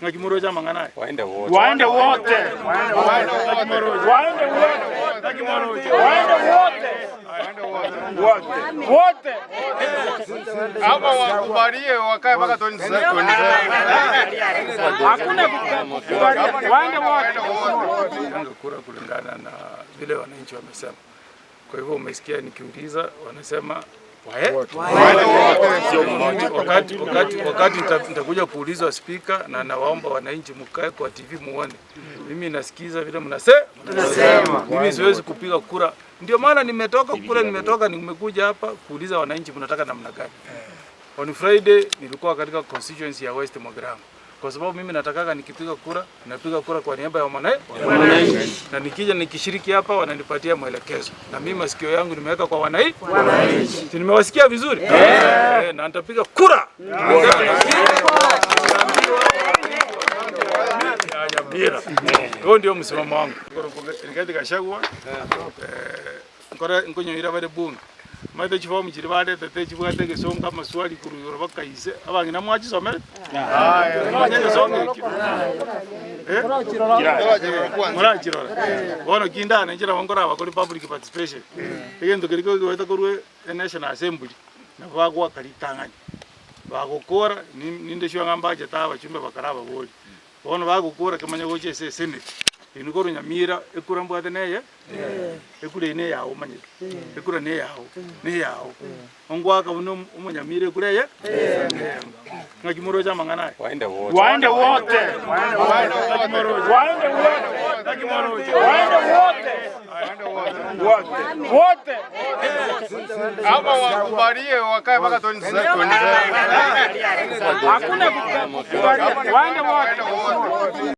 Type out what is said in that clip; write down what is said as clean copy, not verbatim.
Ng'aki moroche amang'ana aya? Waende wote. Waende wote. Waende wote. Waende wote. Wote. Ama wakubalie wakae mpaka 2027. Hakuna kukubalia. Waende wote. Piga kura kulingana na vile wananchi wamesema. Kwa hivyo umesikia nikiuliza, wanasema wae wakati, wakati, wakati nitakuja kuulizwa spika, na nawaomba wananchi mkae kwa TV muone. Mimi nasikiza vile mnasema, mimi siwezi kupiga kura. Ndio maana nimetoka kule, nimetoka nimekuja hapa kuuliza wananchi mnataka namna gani. On Friday nilikuwa katika constituency ya West Mogirango kwa sababu mimi natakaga nikipiga kura napiga kura kwa niaba ya wananchi, na nikija nikishiriki hapa wananipatia mwelekezo, na mimi masikio yangu nimeweka kwa wananchi, si nimewasikia vizuri eh, na nitapiga kura kulingana na vile ya Nyamira. Huo ndio msimamo wangu. Rigathi Gachagua nkore nkonyoira bare bunge maete chifomu chiri baretete chibwate egesongo amaswali korwa igoro bakaise abang'ina mwachisomere manye egesongo ekio Eh? Morachirora bono kindane nchera nabo nkoraba kore public participation egento keria kegoeta korwa e national assembly nabo bagoaka ritang'ani bagokora ninde sure ng'a mbachete abachumbe bakara ababori bono bagokora kemanya gocha ase esenate inwe korwa Nyamira ekura mbwate neye ekura eye neyao omanyete ekura neyao neyao ongoaka buna omonyamira ekura eye ng'aki moroche amang'ana aya Waende wote. Waende wote. Waende wote. Waende wote. Wote. Ama wakubalie wakae mpaka 2027. Hakuna kukubalia. Waende wote.